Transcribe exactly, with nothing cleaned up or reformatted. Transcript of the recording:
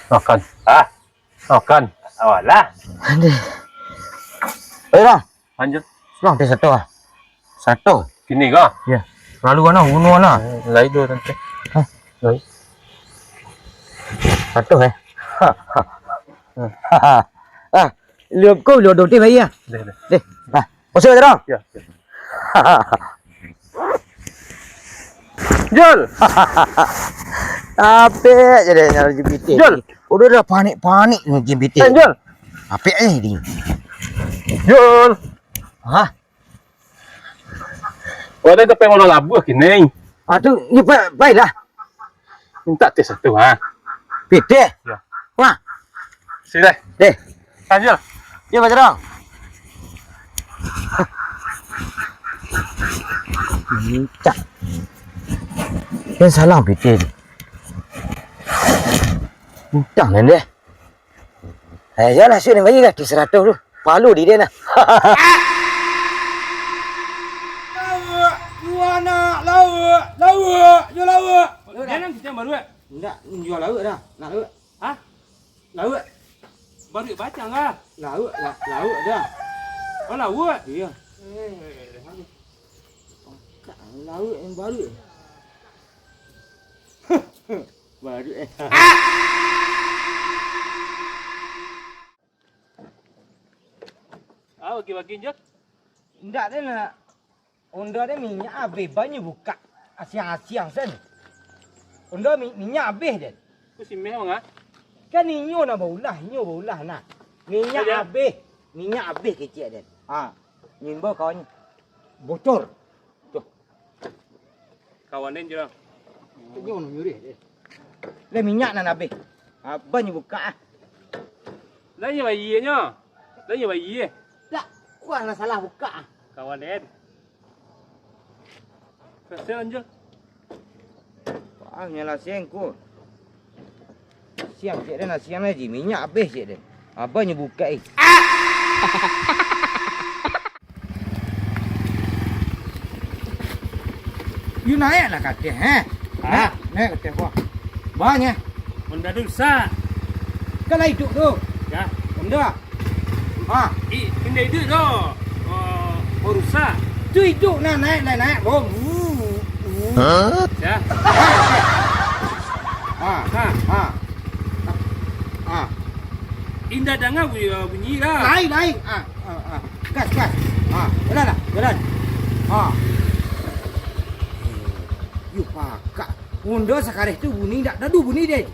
Makan. Ah. Makan. Awalah. Aduh. Eh, Bang. Lanjut. Bang, teh satu ah. Satu. Kini kah? Ya. Lalu mana? Unu mana? Lain dua nanti. Hah? Lain. Satu, eh? Ah, lihat kau, lihat doti bayi ah. Deh, deh. Deh. Ah, masuk aja dong. Ya, ya. Jul. Apek je deh nyari G P T. Jul. Udah, udah panik-panik ni G P T. Eh, Jul. Apek eh ni. Jul. Hah? Wah, dah sampai mana labuh kini. Ah, tu, ni pa-, baiklah. Minta teh satu, ha. Pitih? Ya. Wah. Sini deh. Deh. Lanjut. Dia baca dong. Minta. Yang salah pitih ni. Minta, Nendeh. Eh, yolah, sudah bagi kaki seratus tu. Palu di dia nah. Lauak, dua anak, lauak, lauak, yo lauak. Jangan kita baru, eh? Ndak, jual lauak dah. Nak lauak? Hah? Lauak. Baru bacang kah? Lauak, la-, lauak dah. Oh, lauak? Iya. Eh, lauak yang baru. Baru, eh. Ah, bagi-bagi je. Indak deh nak. Onda deh minyak abih, banyu bukak. Asiang-asiang sen. Onda mi-, minyak abih deh. Ku si Meh manga? Kan inyo nak baulah, inyo baulah nah. Minyak abih, minyak abih kecek deh. Ha, nyimbau kawan bocor. Tuh. Kawan den je lah. Inyo nak nyurih deh. Lah minyak nan abih. Ha, banyu bukak ah. Lah inyo bayianyo. Lah inyo bayia. Dak, kuah lah salah bukak ah. Kawan den. Kasian je. Wah, nyo lah siang ko. Siang cek den, siang aja minyak abih cek den. Abah nyo bukak eh. Yu naik lah kateh, eh. Ha? Naik, naik kateh ko. Banyak. Honda tu rusak. Kan lah hidup tu. Ya. Honda. Ha. I, pindah hidup tu. Oh, oh, rusak. Tu hidup nah, naik lah naik. Oh. Ha? Ya. Ha. Ha. Ha. Indah danga bunyi, bunyi lah. Lain, lain. Ha. Ha, ha. Gas, gas. Ha, jalan lah, jalan. Ha. Yu pakak. Honda sakareh tu bunyi dak dadu bunyi deh.